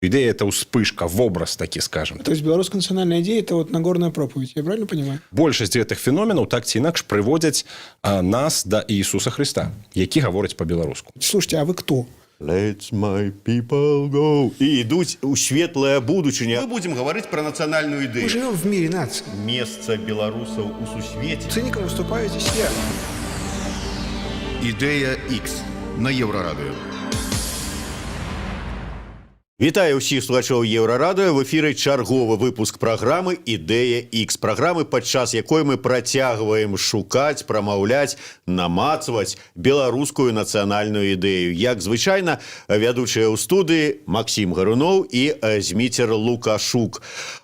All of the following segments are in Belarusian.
Ідэя — это ўспышка, вобраз такі, скажем. То есть белорусская национальная идея — это вот Нагорная проповедь, я правильно понимаю? Большасць гэтых феноменаў так ці інакш прыводзяць нас да Ісуса Хрыста, які гаворыць па-беларуску. Слушайте, а вы кто? Let my people go. І ідуць у светлая будучыня. Мы будем говорить про нацыянальную Мы ідэю. живем в мире наций. Месца беларусаў у сусвеце. Циником выступаю здесь я. Ідэя X на Еўрарадыё. Вітаю ўсіх слухачоў Еўрарадыё. В эфіры чарговы выпуск праграмы «Ідэя X», праграмы, падчас якой мы працягваем шукаць, прамаўляць, намацваць беларускую нацыянальную ідэю. Як звычайна, вядучыя ў студыі Максім Гаруноў і Зміцер Лукашук.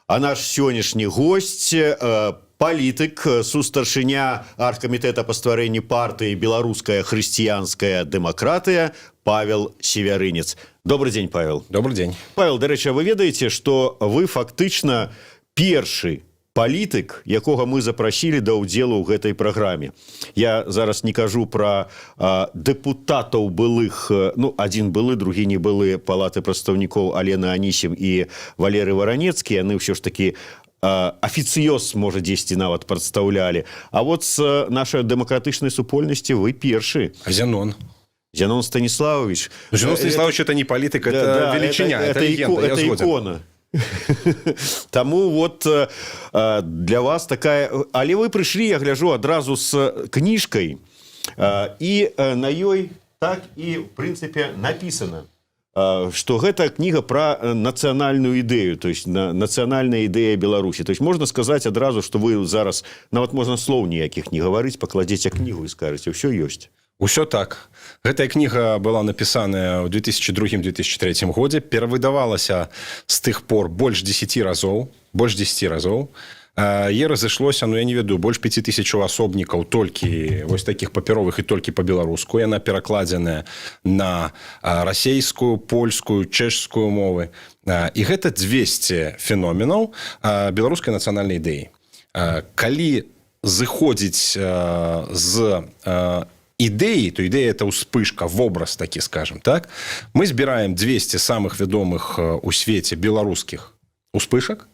А наш сённяшні госць — палітык, сустаршыня аргкамітэта па стварэнні партыі «Беларуская хрысціянская дэмакратыя» Павел Севярынец. Добры дзень, Павел. Добры дзень. Павел, дарэчы, вы ведаеце, што вы фактычна першы палітык, якога мы запрасілі да ўдзелу ў гэтай праграме? Я зараз не кажу пра дэпутатаў былых, ну, адзін былы, другі не былы, палаты прадстаўнікоў Алена Анісім і Валеры Варанецкі, яны ўсё ж такі афіцыёз, можа, дзесьці нават прадстаўлялі. А вот з нашай дэмакратычнай супольнасці вы першы. А Зянон? Зянон Станіславович. Ну, Зянон Станіславович — это не палітык, это велічыня, это легенда, я это згодзен. ікона. Таму вот для вас такая. Але вы прыйшлі, я гляжу, адразу з кніжкай, і на ёй так і, в прынцыпе, написано, что гэта кніга про нацыянальную ідэю, то есть нацыянальная ідэя Беларусі. То есть можна сказаць адразу, что вы зараз нават можна слоў ніякіх не гаварыць, пакладзеце кнігу і скажаце: «Ўсё ёсць». Усё так. Гэтая кніга была напісаная ў 2002-2003 годзе, перавыдавалася з тых пор больш 10 разоў, больш 10 разоў. Е разышлося, ну, я не ведаю, больш 5000 асобнікаў толькі вось такіх папяровых і толькі па-беларуску. Яна перакладзеная на расейскую, польскую, чэшскую мовы. І гэта 200 феноменаў беларускай нацыянальнай ідэі. Калі зыходзіць з ідэі, то ідэя — это ўспышка, вобраз такі, скажем так. Мы збіраем 200 самых вядомых у свеце беларускіх успышак,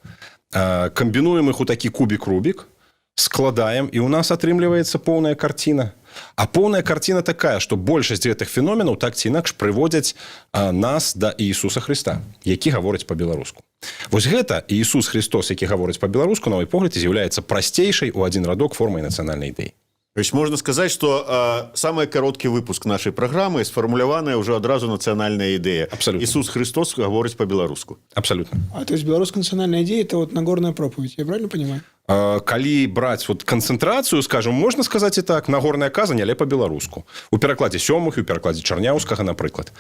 камбінуем іх у такі кубік Рубік, складаем, і у нас атрымліваецца поўная карціна. А поўная карціна такая, што большасць гэтых феноменаў так ці інакш прыводзяць нас да Ісуса Хрыста, які гаворыць па-беларуску. Вось гэта Ісус Хрыстос, які гаворыць па-беларуску, на мой погляд, з'яўляецца прасцейшай у адзін радок формай нацыянальнай ідэі. То есть можно сказать, что самый короткий выпуск нашей программы — сфармуляваная уже адразу нацыянальная ідэя. Абсолютно. Ісус Хрыстос гаворыць па-беларуску. Абсолютно. А то есть белорусская национальная идея — это вот Нагорная проповедь, я правильно понимаю? Калі браць вот канцэнтрацыю, скажем, можна сказаць і так: нагорная казань, але па-беларуску, у перакладзе Сёмухі, у перакладзе Чарняўскага, напрыклад.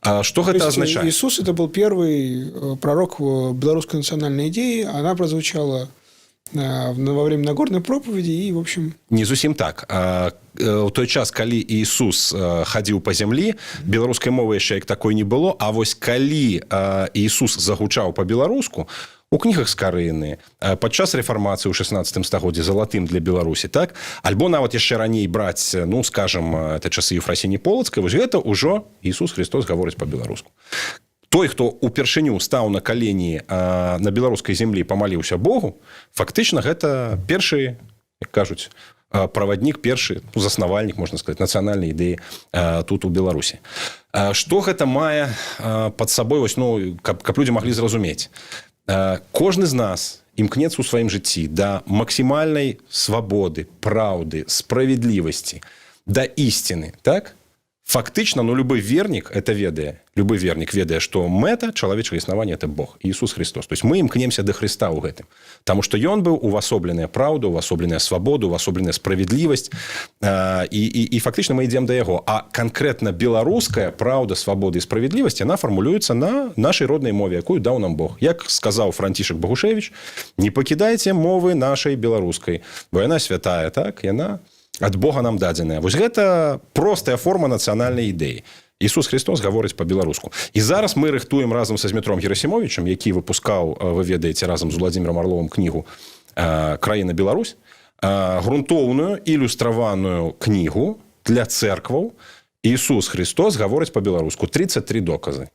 Что То гэта есть азначае? Иисус — это был первый пророк белорусской национальной идеи. Она прозвучала во время Нагорной проповеди и, в общем. Не зусім так. У той час, калі Ісус хадзіў па зямлі, беларускай мовы яшчэ як такой не было. А вось калі Ісус загучаў па-беларуску у кнігах Скарыны падчас рэфармацыі ў 16 стагоддзі, залатым для Беларусі, так, альбо нават яшчэ раней браць, ну, скажем, это часы Ефрасіні Полацкай, вось гэта ўжо Ісус Хрыстос гаворыць па-беларуску. Той, хто упершыню стаў на калені на беларускай землі, памаліўся Богу, фактычна гэта першы, як кажуць, праваднік, першы, ну, заснавальнік, можна сказать, нацыянальнай ідэі тут, у Беларусі. Что гэта мае пад сабой? Вось, ну, каб людзі маглі зразумець: кожны з нас імкнецца ў сваім жыцці да максімальнай свабоды, праўды, справядлівасці, да ісціны, так? Фактычна, ну, любы вернік это ведае, любы вернік ведае, што мэта чалавечага існавання — это Бог, Ісус Хрыстос. То есть мы імкнемся да Хрыста ў гэтым, таму што ён быў увасобленая праўда, увасобленая свабода, увасобленая справядлівасць, і фактычна мы ідзем да яго. А канкрэтна беларуская праўда, свабода і справядлівасць, яна фармулюецца на нашай роднай мове, якую даў нам Бог. Як сказаў Францішак Багушевич: «Не пакідайце мовы нашай беларускай, бо яна святая», так, яна ад Бога нам дадзеная. Вось гэта простая форма нацыянальнай ідэі: Ісус Хрыстос гаворыць па-беларуску. І зараз мы рыхтуем разам са Змітром Герасімовічам, які выпускаў, вы ведаеце, разам з Уладзімірам Арловым кнігу «Краіна Беларусь», грунтоўную ілюстраваную кнігу для цэркваў «Ісус Хрыстос гаворыць па-беларуску. 33 доказы».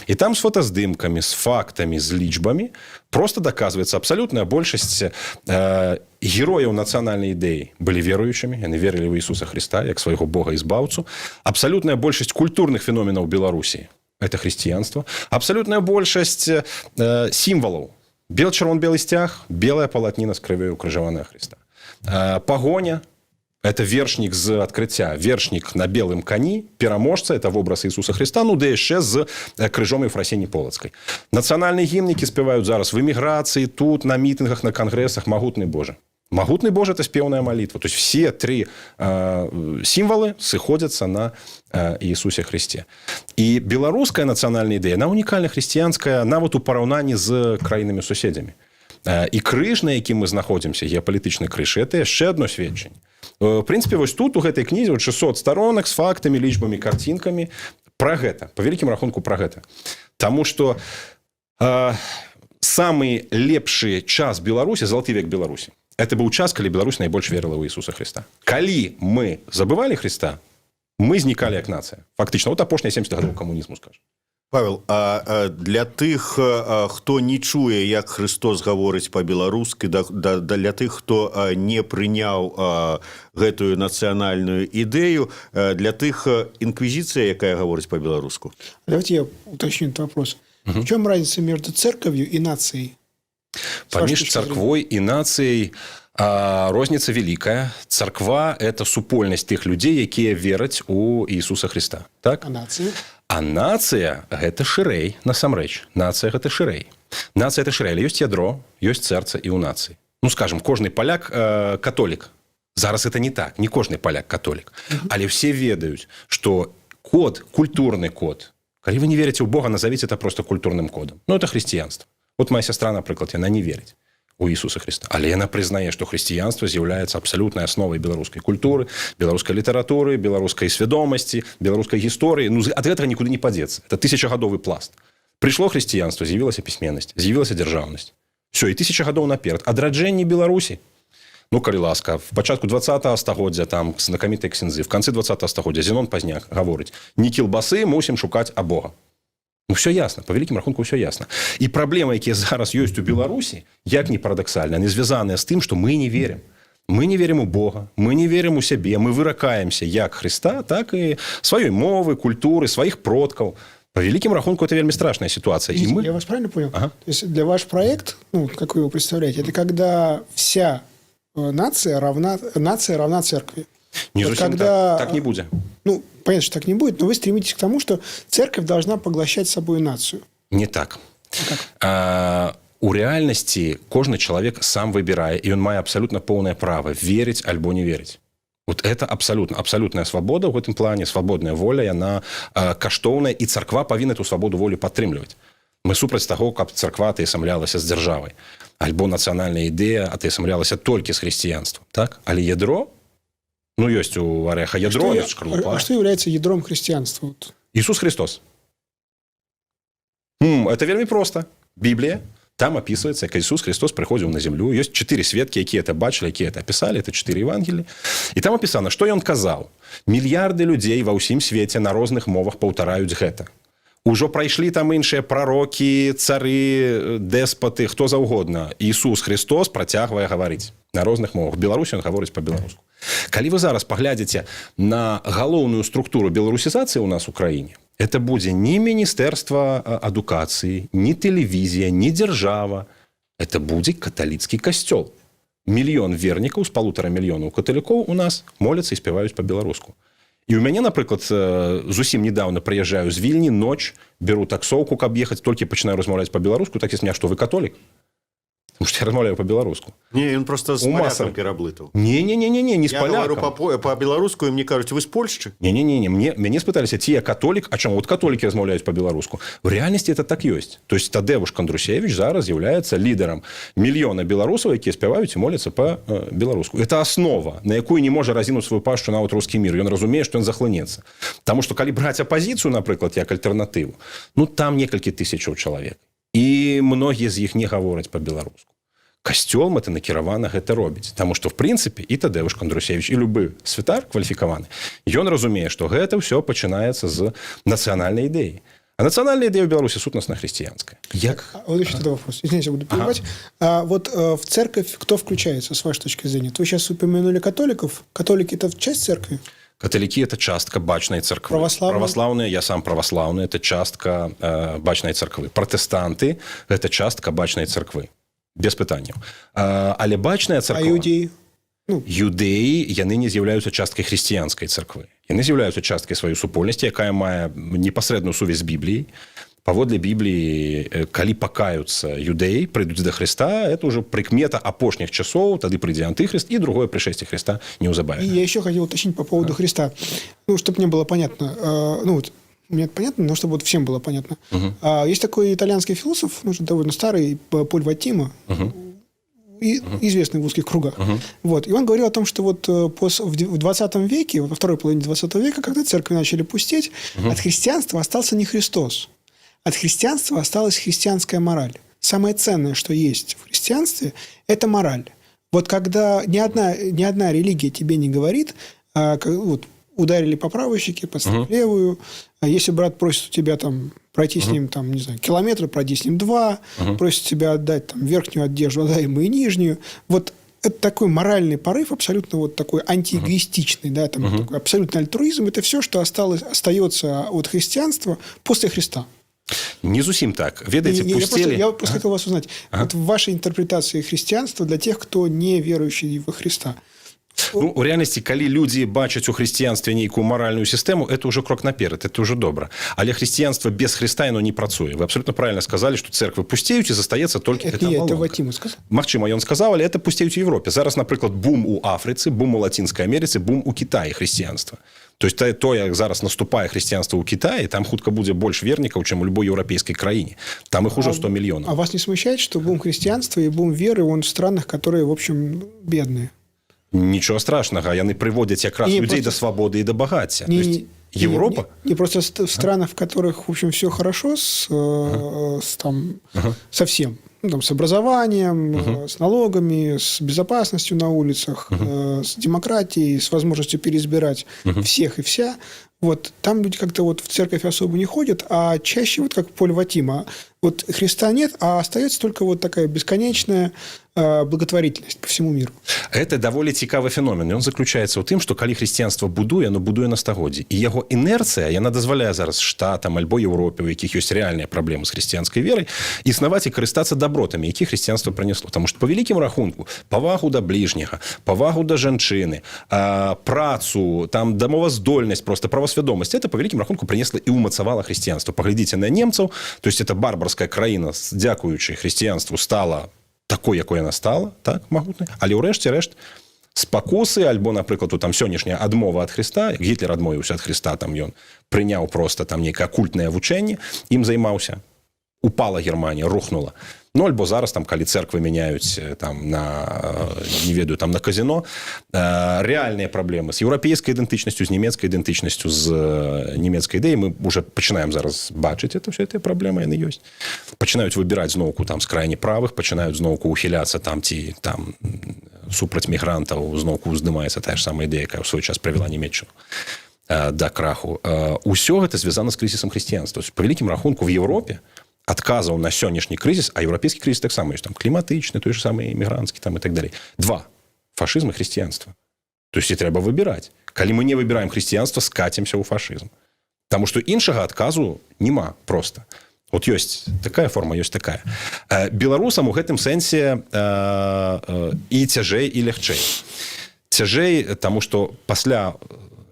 І там з фотаздымкамі, з фактамі, з лічбамі просто даказваецца: абсалютная большасць герояў нацыянальнай ідэі былі веруючымі, яны верылі ў Ісуса Христа як свайго Бога і збаўцу. Абсалютная большасць культурных феноменаў Беларусі — это хрысціянства. Абсалютная большасць сімвалаў: бел чырвон белы сцяг, белая палатніна з крывёю укрыжаваная Христа. Пагоня — это вершнік з Адкрыцця, вершнік на белым кані, пераможца, это вобраз Ісуса Христа, ну да яшчэ з крыжом Ефрасіні Полацкай. Нацыянальны гімн, які спяваюць зараз в эміграцыі, тут на мітынгах, на кангрэсах, «Магутны Божа». «Магутны Божа» — это спеўная молитва. То есть все три сімвалы сыходзяцца на Ісусе Христе. І беларуская нацыянальная ідэя, она унікальна хрысціянская нават у параўнанні з краінамі суседзямі. І крыж, на якім мы знаходзімся, геапалітычны крыж, это яшчэ одно сведчанне. В прынцыпе, вось тут, у гэтай кнізе, вот 600 старонак з фактамі, лічбамі, карцінкамі про гэта, по вялікім рахунку про гэта. Таму что самы лепшы час Беларусі, залаты век Беларусі, это быў час, калі Беларусь найбольш верыла ў Ісуса Христа. Калі мы забывалі Христа, мы знікалі як нацыя. Фактычна, вот апошнія 70 гадоў камунізму, скажем. Павел, а для тых, хто не чуе, як Христос гаворыць па-беларускі, для тых, хто не прыняў гэтую нацыянальную ідэю, для тых інквізіцыя, якая гаворыць па-беларуску. Давайте я уточню этот вопрос. В чем разница между церковью и нацией? С вашей Паміж точки зрения. царквой і нацыяй розніца вялікая. Царква — это супольнасць тых людзей, якія вераць у Ісуса Христа. Так? А нация? А нацыя — гэта шырэй, насамрэч. Нацыя — гэта шырэй. Нацыя — это шырэй, але ёсць ядро, ёсць сэрца і ў нацыі. Ну, скажем, кожны паляк католік. Зараз это не так, не кожны паляк католік. Але все ведаюць, что код, культурны код. Калі вы не верыце ў Бога, назовите это просто культурным кодам. Ну, это хрысціянства. Вот моя сестра, напрыклад, яна не верыць у Ісуса Христа. Але яна прызнае, што хрысціянства з'яўляецца абсалютнай асновай беларускай культуры, беларускай літаратуры, беларускай свядомасці, беларускай гісторыі. Ну, ад гэтага нікуды не падзецца. Это тысячагадовы пласт. Прыйшло хрысціянства, з'явілася пісьменнасць, з'явілася дзяржаўнасць. Все, і тысяча гадоў наперад. Адраджэнне Беларусі. Ну, калі ласка, в пачатку 20 стагоддзя там знакамітыя ксяндзы, в канцы 20 стагоддзя Зенон Пазняк гаворыць: «Не кілбасы мусім шукаць, а Бога». Ну, все ясно, по вялікім рахунку все ясно. І праблемы, якія зараз ёсць у Беларусі, як ні парадаксальна, они звязаныя з тым, што мы не верым. Мы не верым у Бога, мы не верым у сябе, мы выракаемся як Христа, так і сваёй мовы, культуры, сваіх продкаў. По вялікім рахунку, это вельмі страшная ситуация. І мы Я вас правильно понял? Ага. То есть для ваш проект, ну, как вы его представляете, это когда вся нация равна церкви. Не Вот зусім так, так не будзе. Ну, понятно, что так не будет, но вы стремитесь к тому, что церковь должна поглощать собой нацию. Не так. А как? У рэальнасці кожны чалавек сам выбірае, і ён мае абсалютна поўнае права верыць альбо не верыць. Вот это абсалютная свабода ў гэтым плане, свабодная воля, яна каштоўная, і царква павінна эту свабоду волю падтрымліваць. Мы супраць таго, каб царква атаясамлялася з дзяржавай альбо нацыянальная ідэя атаясамлялася толькі з хрысціянствам, так? Але ядро, ну, ёсць у арэха ядро, Что, ёсць шкарлупа. а что является ядром христианства? Вот. Иисус Христос. Это вельмі просто. Біблія, там описывается, як Иисус Христос прыходзіў на землю. Ёсць чатыры сведкі, якія это бачылі, якія это описали, это чатыры Евангелі. І там опісана, што ён казаў. Мільярды людзей ва ўсім свеце на розных мовах паўтараюць гэта. Ужо прайшлі там іншыя прарокі, цары, дэспаты, хто заўгодна. Ісус Христос працягвае гаварыць на розных мовах. Беларусі ён гаворыць па-беларуску. Калі вы зараз паглядзіце на галоўную структуру беларусізацыі ў нас у краіне, это будзе не міністэрства адукацыі, не тэлевізія, не дзяржава. Это будзе каталіцкі касцёл. Мільён вернікаў з 1,5 мільёнаў каталікоў у нас моляцца і спяваюць па-беларуску. І у мяне, напрыклад, зусім недавно прыязджаю з Вільні, ноч, беру таксоўку, каб ехаць, толькі пачынаю размаўляць па-беларуску, так меня: «Што, вы католік?» Потому что я размаўляю па-беларуску. Не, ён просто з У палякам пераблытаў. Не, не, не, не, не, не з Я гавару палякам. па-беларуску, і мне кажуць: «Вы з Польшчы?» Не, не, не, не, мяне спыталіся, ці я католік, а чаму вот католікі размаўляюць па-беларуску. В рэальнасці это так ёсць. То есть Тадэвуш Кандрусевич зараз з'яўляецца лідарам мільёна беларусаў, якія спяваюць і моляцца па-беларуску. Это аснова, на якую не можа разінуць сваю пашчу нават рускі мір. Ён разумее, што ён захлынецца. Таму што калі браць апазіцыю, напрыклад, як альтэрнатыву, ну, там некалькі тысячаў чалавек. І многія з іх не гавораць па-беларуску. Касцёл мэтанакіравана гэта робіць. Таму што, в прынцыпе, і Тадэвуш Кандрусевич, і любы святар кваліфікаваны, ён разумее, што гэта ўсё пачынаецца з нацыянальнай ідэі. А нацыянальная ідэя ў Беларусі сутнасна хрысціянская. Як А вот еще тогда вопрос. Извините, я буду перебивать. А вот в церковь кто включается, с вашей точки зрения? Вы сейчас упомянули католиков. Католики – это часть церкви? Каталікі – это частка бачнай царквы. Праваслаўныя? Праваслаўныя, я сам праваслаўны, это частка бачнай царквы. Пратэстанты – это частка бачнай царквы. Без пытанняў. Але бачная царква. А иудеи? Ну, Юдэі, яны не з'яўляюцца часткай хрысціянскай царквы. Яны з'яўляюцца часткай сваёй супольнасці, якая мае непасрэдную сувязь з Бібліяй. Паводле Бібліі, калі пакаюцца юдэі, прыйдуць да Хрыста, это уже прыкмета апошніх часоў, тады прыйдзе антыхрыст, і другое прышэсце Хрыста неўзабаве. И я еще хотел уточнить по поводу Христа. Ну, чтобы мне было понятно. Ну, вот, мне это понятно, но чтобы вот всем было понятно. Есть такой итальянский философ, ну, уже довольно старый, Поль Ваттима, и известный в узких кругах. Вот. И он говорил о том, что вот в 20 веке, во второй половине 20 века, когда церкви начали пустеть, от христианства остался не Христос. От христианства осталась христианская мораль. Самое ценное, что есть в христианстве, это мораль. Вот когда ни одна религия тебе не говорит, вот, ударили по правой щеке, подставь левую, а если брат просит у тебя там пройти с ним, там, не знаю, километр, пройди с ним два, просит тебя отдать там верхнюю одежду, отдай ему и нижнюю. Вот это такой моральный порыв, абсолютно вот такой антиэгоистичный, да, там такой абсолютный альтруизм. Это все, что осталось, остается от христианства после Христа. Не зусім так. Ведаеце, Не, не, я просто, пусцелі. Я просто хотел вас узнать. Вот в вашей интерпретации христианства для тех, кто не верующий во Христа. Ну, у рэальнасці, калі людзі бачаць у хрысціянстве нейкую маральную сістэму, это ўжо крок наперад, это ўжо добра. Але хрысціянства без Хрыста, яно не працуе. Вы абсолютно правильно сказали, что церквы пусцеюць і застаецца толькі Это гэта не я, это абалонка. Ватима сказал. Магчыма, ён сказаў, але это пусцеюць у Европе. Зараз, напрыклад, бум у Афрыцы, бум у Лацінскай Амерыцы, бум у Кітаі хрысціянства. То есть то, як зараз наступае хрысціянства ў Кітаі, там хутка будзе больш вернікаў, чым у любой еўрапейскай краіне. Там іх ужо 100 мільёнаў. А вас не смущает, что бум христианства и бум веры, он в странах, которые, в общем, бедные? Нічого страшнага, яны прыводзяць якраз Не, людзей просто да свабоды і да багацця. Не, То есть не, Европа Не, не, просто в странах, в которых, в общем, все хорошо с, там, со всем. Ну, там, с образованием, с налогами, с безопасностью на улицах, с демократией, с возможностью переизбирать всех и вся. Вот там люди как-то вот в церковь особо не ходят, а чаще вот как Поль Ватима. Вот Христа нет, а остается только вот такая бесконечная благотворительность по всему миру. Это даволі цікавы феномен. Ён заключаецца ў тым, што калі хрысціянства будуе, оно будуе на стагоддзі. І яго інерцыя, яна дазваляе зараз Штатам альбо Еўропе, у якіх ёсць рэальныя праблемы з хрысціянскай верай, існаваць і карыстацца дабротамі, які хрысціянства прынесло. Таму што, па вялікім рахунку, павагу да бліжняга, павагу да жанчыны, працу, там, дамоваздольнасць, просто правасвядомасць, это па вялікім рахунку прынесла і ўмацавала хрысціянства. Паглядзіце на немцаў, то есть это барбарская краіна, дзякуючы хрысціянству, стала такой, якой яна стала, так, магутнай, але ўрэшце рэшт спакусы альбо, напрыклад, там сённяшняя адмова ад Хрыста, Гітлер адмовіўся ад Хрыста, там ён прыняў просто там нейкае акультнае вучэнне, ім займаўся, упала Германія, рухнула. Ну, альбо зараз там, калі церквы мяняюць там на не ведаю, там на казино, рэальныя праблемы з еўрапейскай ідэнтычнасцю, з нямецкай ідэнтычнасцю, з нямецкай ідэі, мы уже пачынаем зараз бачыць это все, гэтыя праблемы, яны ёсць. Пачынаюць выбіраць зноўку там з крайне правых, пачынаюць зноўку ухіляцца там ці там супраць мігрантаў, зноўку уздымаецца тая ж самая ідэя, якая ў свой час правяла Нямеччыну да краху. Усё гэта звязана з крызісам хрысціянства. Па вялікім рахунку, в Европе адказаў на сённяшні крызіс, а еўрапейскі крызіс таксама ёсць, там кліматычны, той же самы імігранцкі там і так далей, два: фашызм і хрысціянства. То есть і трэба выбіраць. Калі мы не выбіраем хрысціянства, скацімся ў фашызм. Таму что іншага адказу няма просто. Вот ёсць такая форма, ёсць такая. Беларусам у гэтым сэнсе і цяжэй, і лягчэй. Цяжэй, таму что пасля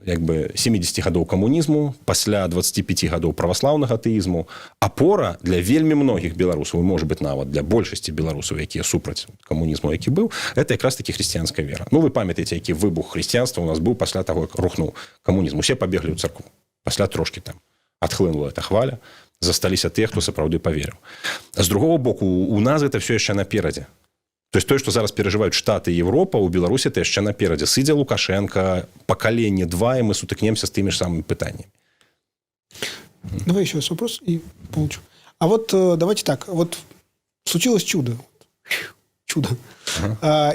як бы 70 гадоў камунізму, пасля 25 гадоў праваслаўнага атэізму апора для вельмі многіх беларусаў, может быть, нават для большасці беларусаў, якія супраць камунізму, які быў, это якраз таки хрысціянская вера. Ну, вы памятаеце, які выбух хрысціянства у нас быў пасля таго, як рухнуў камунізм, усе пабеглі ў царкву. Пасля трошки там адхлынула эта хваля, засталіся тыя, хто сапраўды паверыў. З другого боку, у нас это все яшчэ наперадзе. То есть тое, што зараз перажываюць Штаты, Европа, у Беларусі это яшчэ наперадзе. Сыдзе Лукашенко, пакаленне два, і мы сутыкнемся з тымі ж самымі пытаннямі. Давай еще раз вопрос и получу. А вот давайте так. Вот случилось чудо. Чудо.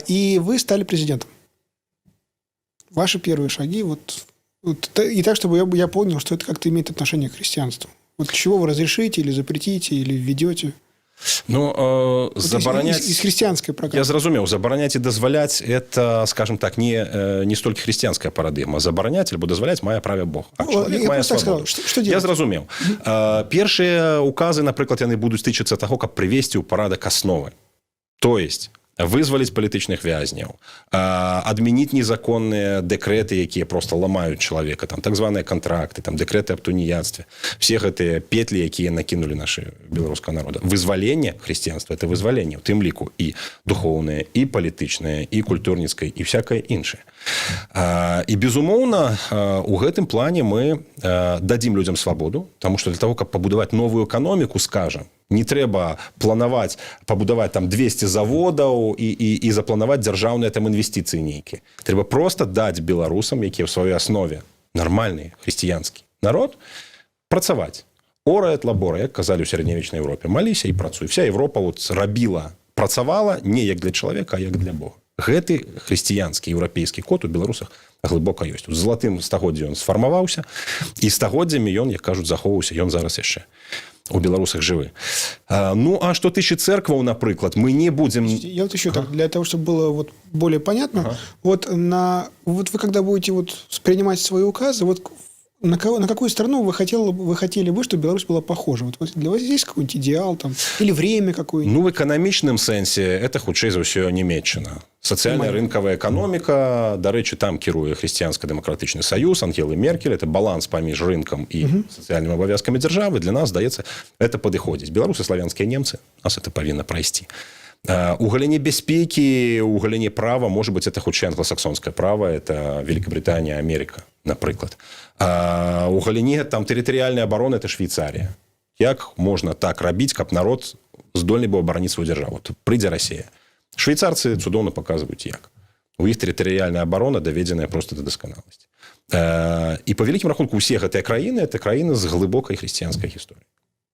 И вы стали президентом. Ваши первые шаги, вот, и так, чтобы я понял, что это как-то имеет отношение к христианству. Вот чего вы разрешите или запретите, или введете? Ну, Вот забараняць из христианской программы. Я зразумеў. Забараняць і дазваляць — это, скажем так, не столькі хрысціянская парадыгма. Забараняць альбо дазваляць мае права Бог, а Ну, чалавек я мае просто так свабоду. сказал. Что Я делать? зразумеў. Першыя указы, напрыклад, яны будуць тычыцца таго, каб прывесці ў парадак асновы, то есть вызваліць палітычных вязняў, адмяніць незаконныя дэкрэты, якія просто ламаюць чалавека, там, так званыя кантракты, там, дэкрэты аб тунеядстве, все гэтыя петлі, якія накінулі нашы беларускага народа. Вызваленне хрысціянства — это вызваленне у тым ліку і духоўнае, і палітычнае, і культурніцкае, і всякое іншае. І, безумоўна, у гэтым плане мы дадзім людзям свабоду, тому что для того, каб пабудаваць новую эканоміку, скажем, не трэба планаваць пабудаваць там 200 заводаў і запланаваць дзяржаўныя там інвестыцыі нейкія. Трэба просто даць беларусам, якія ў сваёй аснове нармальны хрысціянскі народ, працаваць. Ora et labora, як казалі ў сярэднявечнай Еўропе: маліся і працуй. Вся Европа вот рабіла, працавала не як для чалавека, а як для Бога. Гэты хрысціянскі еўрапейскі код у беларусах глыбока ёсць. У залатым стагоддзі ён сфармаваўся, і стагоддзямі ён, як кажуць, захоўваўся, ён зараз яшчэ у беларусах жывы. Ну, а што тычы цэркваў, напрыклад, мы не будзем Я вот еще так, для того, чтобы было вот более понятно, вот вы когда будете вот принимать свои указы, вот на какую страну вы хотели бы, чтобы Беларусь была похожа? Вот для вас есть какой-нибудь идеал там, или время какое-нибудь? Ну, в эканамічным сэнсе это хутчэй за ўсё Нямеччына. Сацыяльная рынкавая эканоміка. Дарэчы, там кіруе Хрысціянска-дэмакратычны саюз Ангелы Меркель. Это баланс паміж рынкам і сацыяльнымі абавязкамі дзяржавы. Для нас, здаецца, это падыходзіць. Беларусы — славянскія немцы, нас это павінна прайсці. У галіне бяспекі, у галіне права, может быть, это хутчэй англосаксонскае права, это Великобритания, Америка, напрыклад. У галіне там тэрытарыяльнай абароны это Швейцария. Як можна так рабіць, каб народ здольны быў абараніць сваю дзяржаву? Прыйдзе Расія — швейцарцы цудоўна паказваюць як. У іх тэрытарыяльная абарона даведзеная просто да дасканаласці. І па вялікім рахунку усе гэтыя краіны — это краіны з глыбокай хрысціянскай гісторыяй.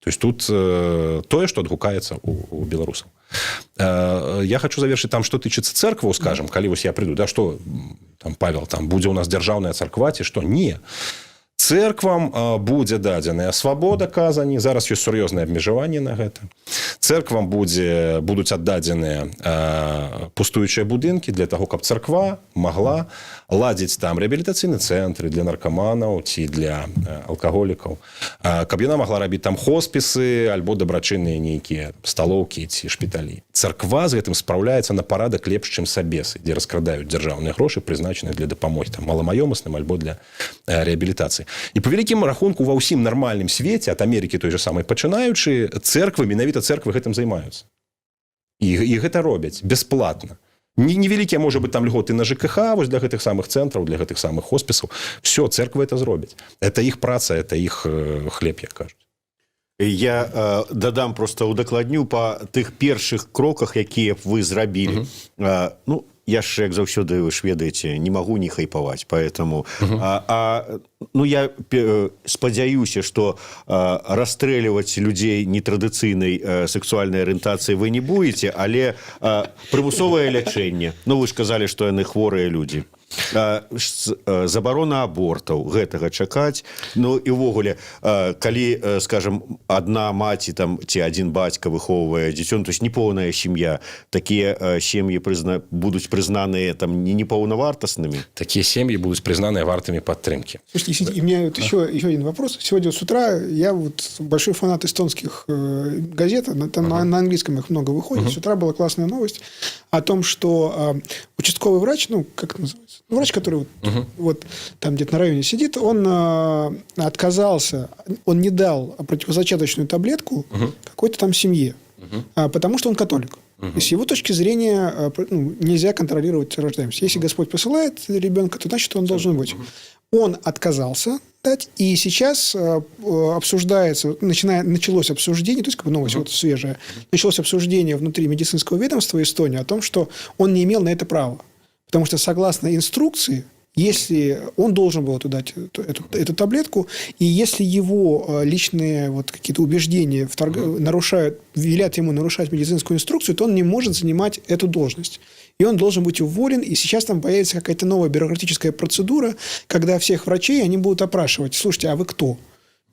То есть тут тое, что адгукаецца у беларусаў. Я хочу завершить там, что тычыцца церкваў, скажем, калі вось я прыйду, да, что там, Павел, там будзе у нас дзяржаўная царква ці што? Не. Церквам будзе дадзеная свабода казані. Зараз ёсць сур'ёзнае абмежаванне на гэта. Церквам будуць аддадзеныя пустуючыя будынкі для того, каб царква могла ладзіць там рэабілітацыйны цэнтры для наркаманаў ці для алкаголікаў, каб яна могла рабіць там хоспісы альбо дабрачынныя нейкія сталоўкі ці шпіталі. Царква з гэтым спраўляецца на парадак лепш, чым сабесы, дзе раскрадаюць дзяржаўныя грошы, прызначаныя для дапамогі там маламаёмасным альбо для рэабілітацыі. І па вялікім рахунку ва ўсім нармальным свеце, ад Амерыкі той же самай пачынаючы, церквы, менавіта церквы гэтым займаюцца і гэта робяць бесплатно. Не, невялікія, можа быть, там льготы на ЖКХ вось для гэтых самых цэнтраў, для гэтых самых хоспісаў. Все, церквы это зробяць. Это іх праца, это іх хлеб, як кажуць. Я дадам, просто удакладню по тых першых кроках, якія б вы зрабілі. Ну, я ж, як заўсёды, вы ж ведаеце, не магу не хайпаваць, поэтому ну, я спадзяюся, что расстрэльваць людзей нетрадыцыйнай сексуальнай арыентацыі вы не будете, але прымусовае лячэнне, ну, вы ж казалі, что яны хворыя людзі, забарона абортаў, гэтага чакаць? Ну і увогуле, калі, скажем, одна маці там ці один бацька выхоўвае дзіцё, ну, то есть неполная сям'я, такія сем'і будуць прызнаныя там не непаўнавартаснымі? Такія сем'і будуць прызнаныя вартымі падтрымкі. Слушайте, извините, и у меня вот еще один вопрос. Сегодня вот с утра, я вот большой фанат эстонских газет, там на английском их много выходит. С утра была классная новость о том, что участковый врач, ну, как это называется, ну, врач, который вот там где-то на районе сидит, он отказался, он не дал противозачаточную таблетку какой-то там семье, потому что он католик. И с его точки зрения ну, нельзя контролировать рождаемость. Если Господь посылает ребенка, то значит, он должен быть. Он отказался дать, и сейчас обсуждается, началось обсуждение, то есть как бы новость вот свежая, началось обсуждение внутри медицинского ведомства Эстонии о том, что он не имел на это права. Потому что, согласно инструкции, если он должен был эту дать эту таблетку, и если его личные вот какие-то убеждения нарушают, велят ему нарушать медицинскую инструкцию, то он не может занимать эту должность. И он должен быть уволен. И сейчас там появится какая-то новая бюрократическая процедура, когда всех врачей они будут опрашивать. Слушайте, а вы кто?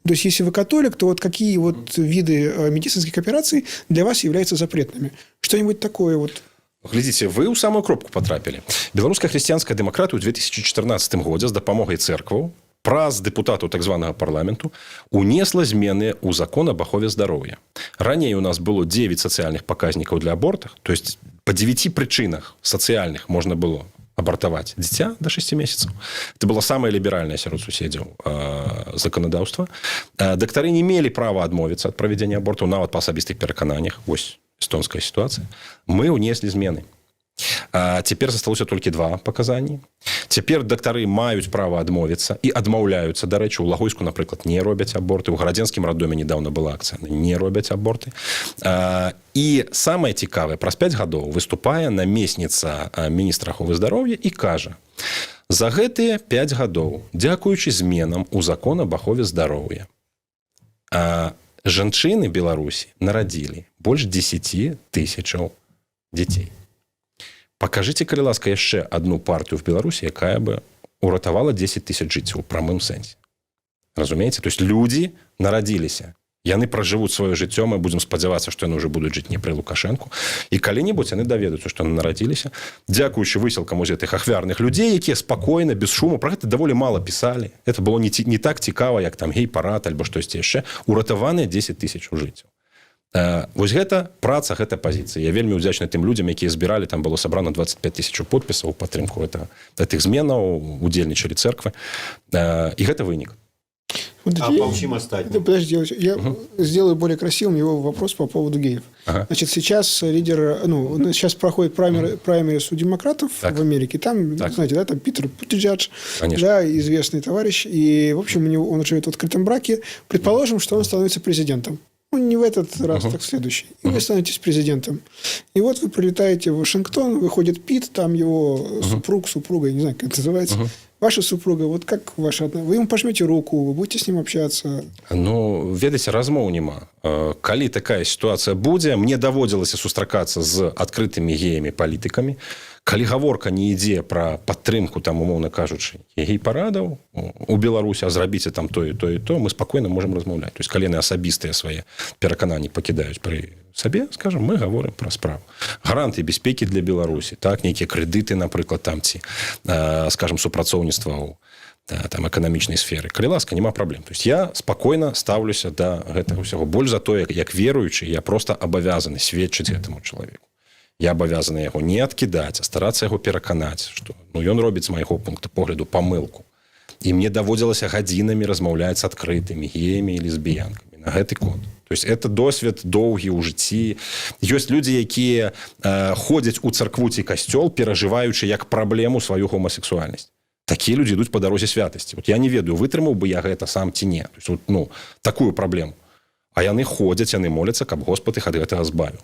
То есть, если вы католик, то вот какие вот виды медицинских операций для вас являются запретными? Что-нибудь такое вот. Глядзіце, вы ў самую кропку патрапілі. Беларуская хрысціянская дэмакратыя ў 2014 годзе з дапамогай цэркваў праз дэпутатаў так званага парламенту унесла змены ў закон аб ахове здароўя. Раней у нас было 9 сацыяльных паказнікаў для абортах, то есть по 9 прычынах сацыяльных можна было абартаваць дзіця до 6 месяцаў. Это было самае ліберальнае сярод суседзяў заканадаўства. Дактары не мелі права адмовіцца ад правядзення абортаў нават па асабістых перакананнях. Вось эстонская сітуацыя. Мы ўнеслі змены. Цяпер засталося толькі два паказанні. Цяпер дактары маюць права адмовіцца і адмаўляюцца. Дарэчы, у Лагойску, напрыклад, не робяць аборты. У Гарадзенскім раддоме недавно была акцыя, не робяць аборты. І самае цікавае, праз 5 гадоў выступае намесніца міністра аховы здароўя і кажа: за гэтыя 5 гадоў, дзякуючы зменам у закон аб ахове здароўя, жанчыны Беларусі нарадзілі больш 10 тысячаў дзяцей. Пакажыце, калі ласка, яшчэ одну партыю в Беларусі, якая бы уратавала 10 тысяч жыццяў у прамым сэнсе. Разумееце? То есть людзі нарадзіліся, яны пражывуць сваё жыццё, мы будзем спадзявацца, што яны уже будуць жыць не пры Лукашэнку, і калі-небудзь яны даведаюцца, што яны нарадзіліся дзякуючы высілкам вось гэтых ахвярных людзей, якія спакойна, без шуму, про гэта даволі мала пісалі, это было не так цікава, як там гей-парад альбо штосьці яшчэ, уратаваныя 10 тысяч жыццяў. Вось гэта праца, гэта пазіцыя. Я вельмі ўдзячны тым людзям, якія збіралі, там было сабрана 25 тысяч подпісаў у падтрымку гэтых зменаў, удзельнічалі церквы. І гэта вынік. Вот А па ўсім астатнім? Подожди, я сделаю более красивым его вопрос по поводу геев. Значит, сейчас лидер, ну, сейчас проходит праймерис у демократов в Америке. Там, знаете, да, там Питер Буттиджедж, Конечно. Да, известный товарищ. И, в общем, у него, он живет в открытом браке. Предположим, что он становится президентом. Ну, не в этот раз, так в следующий. И вы становитесь президентом. И вот вы прилетаете в Вашингтон, выходит Пит, там его супруг, супруга, я не знаю, как это называется. Ваша супруга, вот как ваша... Вы ему пожмете руку, вы будете с ним общаться? Ну, ведаеце, размоў няма. Калі такая сітуацыя будзе, мне даводзілася сустракацца з адкрытымі геямі палітыкамі. Калі гаворка не ідзе пра падтрымку там, умоўна кажучы, гей-парадаў у Беларусі, а зрабіце там то і то і то, мы спакойна можам размаўляць. То есть калі яны асабістыя свае перакананні пакідаюць пры сабе, скажем, мы гаворым пра справу. Гарантыі бяспекі для Беларусі, так, нейкія крэдыты, напрыклад, там ці, скажем, супрацоўніцтва ў там эканамічнай сферы. Калі ласка, няма праблем. То есть я спакойна стаўлюся да гэтага ўсяго. Больш за тое, як веруючы, я просто абавязаны сведчыць гэтаму чалавеку. Я абавязаны яго не адкідаць, а старацца яго пераканаць, што, ну, ён робіць з майго пункта погляду памылку. І мне даводзілася гадзінамі размаўляць з адкрытымі геямі і лесбіянкамі на гэты конт. То есть это досвед доўгі ў жыцці. Ёсць людзі, якія ходзяць у царкву ці касцёл, перажываючы як праблему сваю гомасексуальнасць. Такія людзі ідуць па дарозе святасці. Вот я не ведаю, вытрымаў бы я гэта сам ці не. То есть, вот, ну, такую праблему. А яны ходзяць, яны моляцца, каб Господ іх ад гэтага збавіў.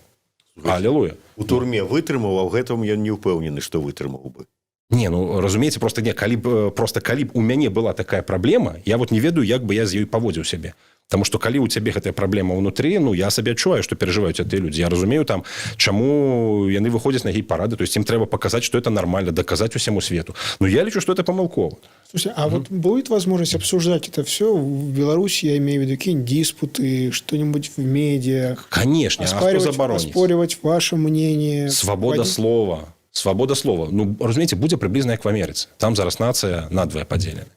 Алілуя. У турме вытрымаў, а ў гэтым ён не ўпэўнены, што вытрымаў бы. Не, ну, разумееце, просто не, калі б, просто калі б у мяне была такая праблема, я вот не ведаю, як бы я з ёй паводзіў сябе. Таму што калі ў цябе гэтая праблема ўнутры, ну, я сабе адчуваю, што перажываюць гэтыя людзі. Я разумею там, чаму яны выходзяць на гей-парады, то есть ім трэба паказаць, што это нормально, даказаць усяму свету. Ну, я лічу, што это памылкова. Слушайте, а вот будет возможность обсуждать это все в Беларуси, я имею в виду какие-нибудь диспуты, что-нибудь в медиа? Конечно, а хто оспаривать, забароніць? Оспоривать ваше мнение? Свабода слова. Свабода слова. Ну, разумееце, будзе прыблізна як в Амерыцы. Там зараз нацыя надвое падзелена.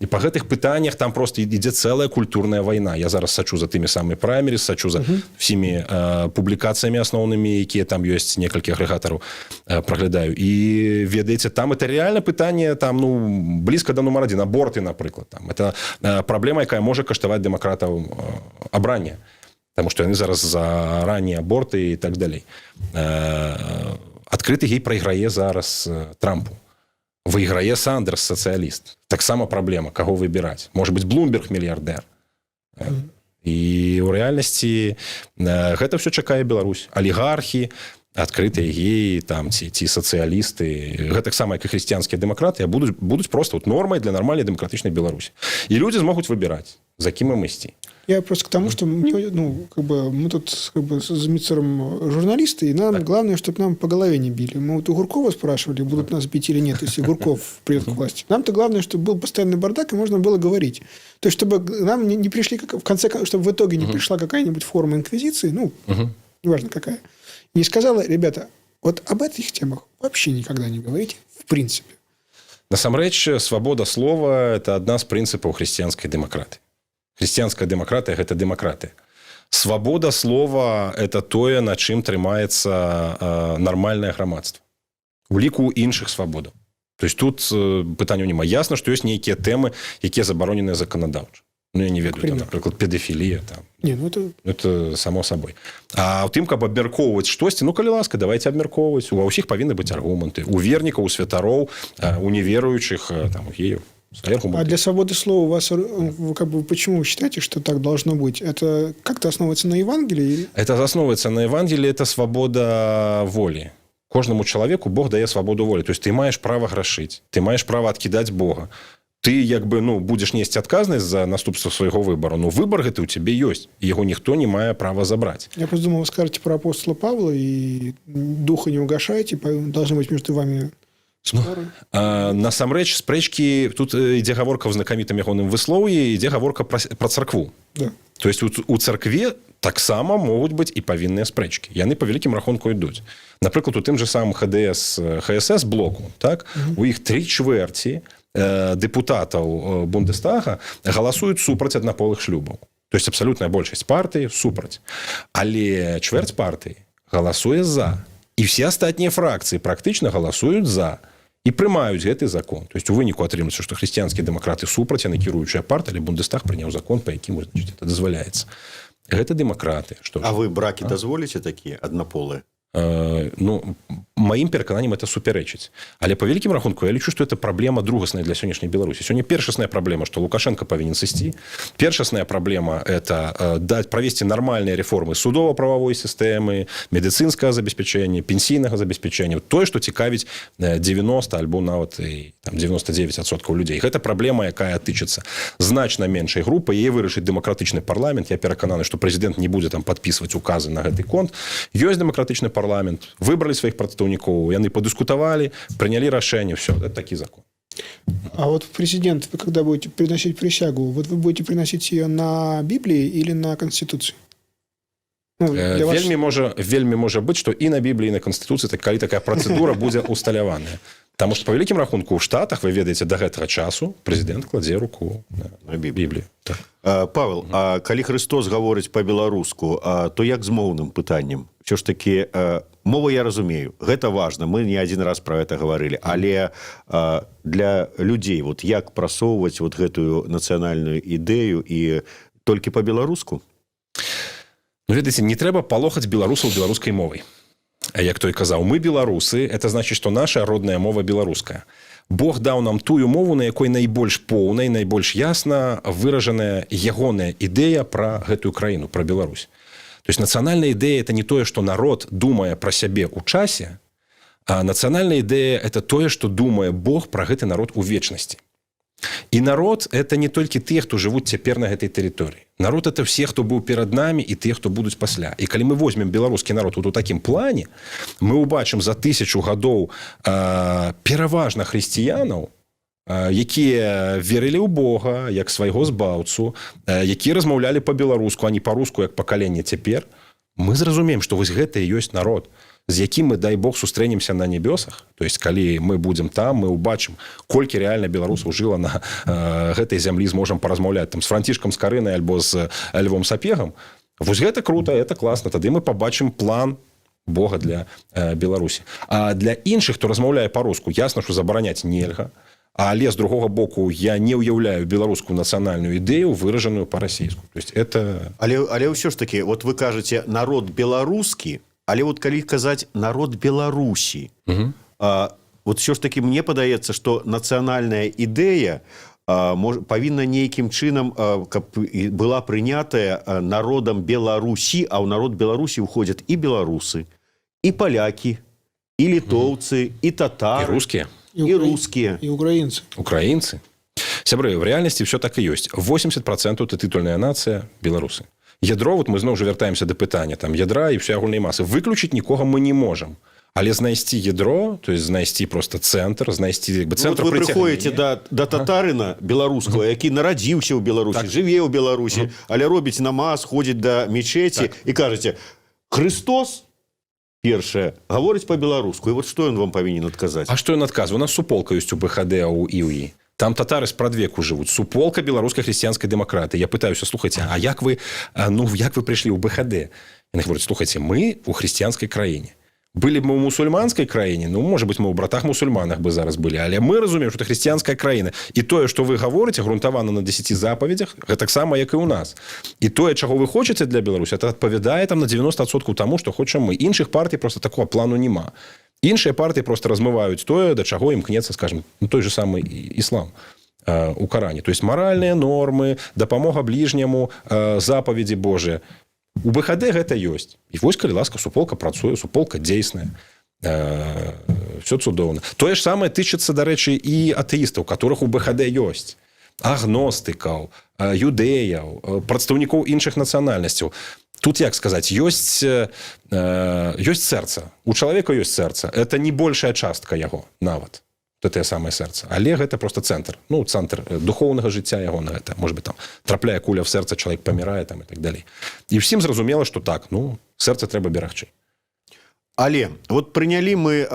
І па гэтых пытаннях там просто ідзе цэлая культурная вайна. Я зараз сачу за тымі самымі праймерис, сачу за всімі публікацыямі асноўнымі, якія там ёсць, некалькі агрэгатараў праглядаю. І ведаеце, там это реально пытанне там, ну, блізка да нумар адзін, аборты, напрыклад. Там это праблема, якая можа каштаваць дэмакратаў абрання. Таму што яны зараз за раннія аборты і так далей. Адкрыты гей прайграе зараз Трампу. Выйграе Сандерс, сацыяліст. Таксама праблема, каго выбіраць. Может быть, Блумберг мільярдэр. І ў рэальнасці гэта ўсё чакае Беларусь. Алігархі, адкрытыя геі там ці сацыялісты, гэтаксама як і хрысціянскія дэмакраты, будуць просто вот нормай для нармальнай дэмакратычнай Беларусі. І людзі змогуць выбіраць, за кім ім ісці. Я просто к тому, что мне, ну, как бы мы тут как бы с Змитцером журналисты, и нам главное, чтобы нам по голове не били. Мы вот у Гуркова спрашивали, будут нас бить или нет, если Гурков придет к власти. Нам-то главное, чтобы был постоянный бардак, и можно было говорить. То есть, чтобы нам не пришли, как, в конце, чтобы в итоге не пришла какая-нибудь форма инквизиции, ну, неважно какая, и не сказала: «Ребята, вот об этих темах вообще никогда не говорите, в принципе». Насамрэч, свабода слова — это адна з прынцыпаў хрысціянскай дэмакратыі. Хрысціянская дэмакратыя — гэта дэмакратыя. Свабода слова — это тое, на чым трымаецца нармальнае грамадства, у ліку іншых свабодаў. То есть тут пытанняў няма. Ясна, што ёсць нейкія тэмы, якія забароненыя заканадаўча. Ну, я не ведаю, там, напрыклад, педафілія там. Не, ну это Это само собой. А ў тым, каб абмяркоўваць штосьці, ну, калі ласка, давайте абмяркоўваць. Ва ўсіх павінны быць аргументы: у вернікаў, у святароў, у неверуючых, там, у геяў свои аргументы. А для свободы слова у вас, вы как бы почему вы считаете, что так должно быть? Это как-то основывается на Евангелии? Или Это засновывается на Евангелии, это свобода воли. Кожнаму чалавеку Бог дае свабоду волі. То есть ты маеш права грашыць, ты маеш права адкідаць Бога. Ты як бы, ну, будзеш несці адказнасць за наступства свайго выбару, но выбар гэты ў цябе ёсць, і яго ніхто не мае права забраць. Я просто думал, вы скажете про апостола Павла: «И духа не угашайте, должны быть между вами споры». А, насамрэч, спрэчкі тут ідзе гаворка ў знакамітым ягоным выслоўі, ідзе гаворка пра царкву. То есть у царкве таксама могуць быць і павінныя спрэчкі. Яны па вялікім рахунку ідуць. Напрыклад, у тым же самым ХДС ХСС блоку, так, у іх тры чвэрці дэпутатаў Бундестага галасуюць супраць аднаполых шлюбаў. То есть абсалютная большасць партыі супраць. Але чвэрць партыі галасуе за. І все астатнія фракцыі практычна галасуюць за і прымаюць гэты закон. То есть у выніку атрымаецца, што хрысціянскія дэмакраты супраць, яны кіруючая партыя, але Бундестаг прыняў закон, па якім, значит, это дазваляецца. Гэта дэмакраты. Што ж? А вы браки дазволіце такія аднаполыя? Ну, маім перакананнем, это супярэчыць. Але па вялікім рахунку я лічу, што это праблема другасная для сённяшняй Беларусі. Сёння першасная праблема, што Лукашенко павінен сысці. Першасная праблема — это даць правесці нармальныя рэформы судова-прававой сістэмы, медыцынскага забеспячэння, пенсійнага забеспячэння, тое, што цікавіць 90 альбо нават і там 99% людзей. Гэта праблема, якая тычыцца значна меншай групы, яе вырашыць дэмакратычны парламент. Я перакананы, што прэзідэнт не будзе там падпісваць указы на гэты конт. Ёсць дэмакратычны парламент, выбралі сваіх прадстаўнікоў, яны падыскутавалі, прынялі рашэнне, все, это такі закон. А вот в президент вы когда будете приносить присягу, вот вы будете приносить ее на Библии или на Конституции? Ну, для вас Вельмі можа быць, што і на Бібліі, і на Канстытуцыі, так, калі такая працэдура будзе усталяваная. Таму што па вялікім рахунку ў Штатах, вы ведаеце, да гэтага часу прэзідэнт кладзе руку на На Біблію. Біблію. Так. Павел, а калі Христос гаворыць по-беларуску, то як з моўным пытаннем? Ўсё ж таки мова, я разумею, гэта важна, мы не адзін раз про это гаварылі, але для людзей вот як прасоўваць вот гэтую нацыянальную ідэю, і толькі по-беларуску? Ну, ведаеце, не трэба палохаць беларусаў беларускай мовай. А як той казаў: «Мы беларусы, это значит, что наша родная мова беларуская». Бог даў нам тую мову, на якой найбольш поўнай, найбольш ясна выражаная ягоная ідэя пра гэтую краіну, пра Беларусь. То есть нацыянальная ідэя — это не тое, што народ думае пра сябе ў часе, а нацыянальная ідэя — это тое, што думае Бог пра гэты народ у вечнасці. І народ — это не толькі тыя, хто жывуць цяпер на гэтай тэрыторыі. Народ — это все, хто быў перад намі, і тыя, хто будуць пасля. І калі мы возьмем беларускі народ вот у такім плане, мы убачым за 1000 гадоў пераважна хрысціянаў, якія верылі ў Бога як свайго збаўцу, якія размаўлялі по-беларуску, а не па-руску, як пакаленне цяпер, мы зразумеем, што вось гэта і ёсць народ, з якім мы, дай Бог, сустрэнемся на небёсах. То есть калі мы будзем там, мы убачым, колькі рэальна беларусаў жыла на гэтай зямлі, зможам паразмаўляць там з Францішкам Скарынай альбо з Львом Сапегам. Вось гэта круто, это класна. Тады мы побачым план Бога для Беларусі. А для іншых, хто размаўляе па-руску, ясна, што забараняць нельга. Але з другога боку, я не ўяўляю беларускую нацыянальную ідэю, выражаную па-расейску. То есть это Але ўсё ж таки, вот вы кажаце, народ беларускі, але вот калі казаць народ Беларусі, вот ўсё ж таки мне падаецца, что нацыянальная ідэя павінна нейкім чынам каб і была прынятая народам Беларусі, а ў народ Беларусі ўходзяць і беларусы, і палякі, і літоўцы, і І татары, рускія. і рускія. И украинцы. Украінцы. Сябры, в рэальнасці все так і ёсць: 80% это тытульная нацыя, беларусы. Ядро, вот мы зноў жа вяртаемся до пытання там ядра і ўсеагульнай масы. Выключыць нікога мы не можам, але знайсці ядро, то есть знайсці просто цэнтр, знайсці як бы Ну, цэнтр вот вы прыходзіце прыцягнення. да татарына беларускага, які нарадзіўся ў Беларусі, жыве ў Беларусі, але робіць намаз, ходзіць да мечеці, і кажаце: «Христос, першае, гаворыць по-беларуску». І вот што ён вам павінен адказаць? А што ён адказвае? У нас суполка ёсць у БХД, у ІУІ. Там татары спрадвеку жывуць, суполка беларускай хрысціянскай дэмакратыі. Я пытаюся: «Слухайте, а як вы, ну, як вы прыйшлі ў БХД?» Яны говорят: «Слухайте, мы у хрысціянскай краіне. Былі б мы ў мусульманскай краіне, ну, может быть, мы ў братах мусульманах бы зараз былі, але мы разумеем, что это хрысціянская краіна, і тое, что вы гаворыце, грунтавана на 10 запаведзях, гэтаксама, як і у нас. І тое, чаго вы хочаце для Беларусі, это адпавядае там на 90% таму, што хочам мы». Іншых партій просто такого плану няма. Іншыя партыі просто размываюць тое, да чаго імкнецца, скажем, ну, той же самы іслам у Каране, то есть маральныя нормы, дапамога бліжняму, запаведзі Божыя. У БХД гэта ёсць. І вось, калі ласка, суполка працуе, суполка дзейсная, все цудоўна. Тое ж самае тычыцца, дарэчы, і атэістаў, которых у БХД ёсць, агностыкаў, юдэяў, прадстаўнікоў іншых нацыянальнасцяў. Тут, як сказаць, ёсць сэрца, у чалавека ёсць сэрца, это не большая частка яго нават, тое самае сэрца, але гэта просто цэнтр, ну, цэнтр духоўнага жыцця яго. На гэта, может быть, там трапляе куля в сэрца, чалавек памірае там і так далей. І всім зразумела, что так, ну, сэрца трэба берагчы. Але вот прынялі мы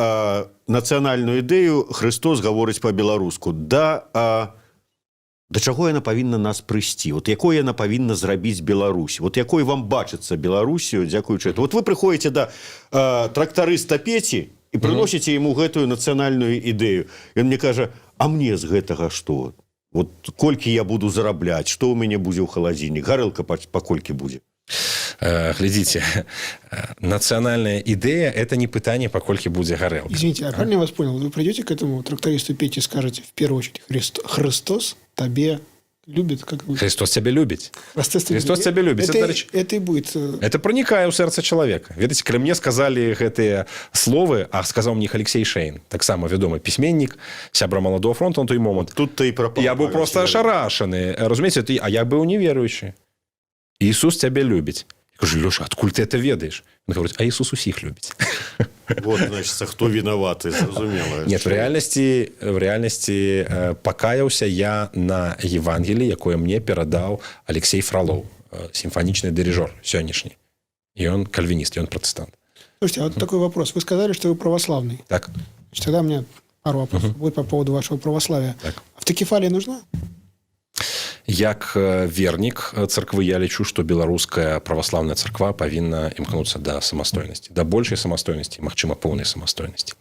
нацыянальную ідэю «Христос гаворыць по-беларуску». Да чаго яна павінна нас прыйсці? Вот якой яна павінна зрабіць Беларусь? Вот якой вам бачыцца Беларусію дзякуючы этому? Вот вы прыходзіце да трактарыста Пеці і прыносіце ему гэтую нацыянальную ідэю. Ён мне кажа: «А мне з гэтага што? Вот колькі я буду зарабляць, што ў мяне будзе ў халадзільнік, гарэлка па колькі будзе?» Глядзіце, нацыянальная ідэя — это не пытанне, паколькі будзе гарэлка. Извините, а правильно я вас понял? Вы придете к этому трактористу Пете и скажете, в первую очередь: «Христос тебе любит», как вы? Христос цябе любіць. Христос тебя Христос тебя любит. Это, Это, это и будет. Это пранікае ў сэрца чалавека. Ведаеце, калі мне сказалі гэтыя словы, а сказаў мне іх Алексей Шейн, таксама вядомы пісьменнік, сябра Маладого фронту на той момант, Тут ты і прапаў. я быў просто ашарашаны, разумееце? Ты, а я быў неверуючы. «Иисус цябе любіць». Я кажу: «Лёша, адкуль ты это ведаеш?» Он говорит: «А Иисус усіх любіць». Вот, значит, хто вінаваты, зразумела. Нет, в рэальнасці пакаяўся я на Евангелі, якое мне перадаў Алексей Фралоў, сімфанічны дырыжор сённяшні. Ён кальвініст, ён пратэстант. Слушайте, а вот такой вопрос. Вы сказали, что вы православный. Так. Значит, тогда у меня пару вопросов будет по поводу вашего православия. Так. Автокефалия нужна? Як вернік царквы я лічу, што беларуская праваслаўная царква павінна імкнуцца да самастойнасці, да большай самастойнасці, магчыма, поўнай самастойнасці.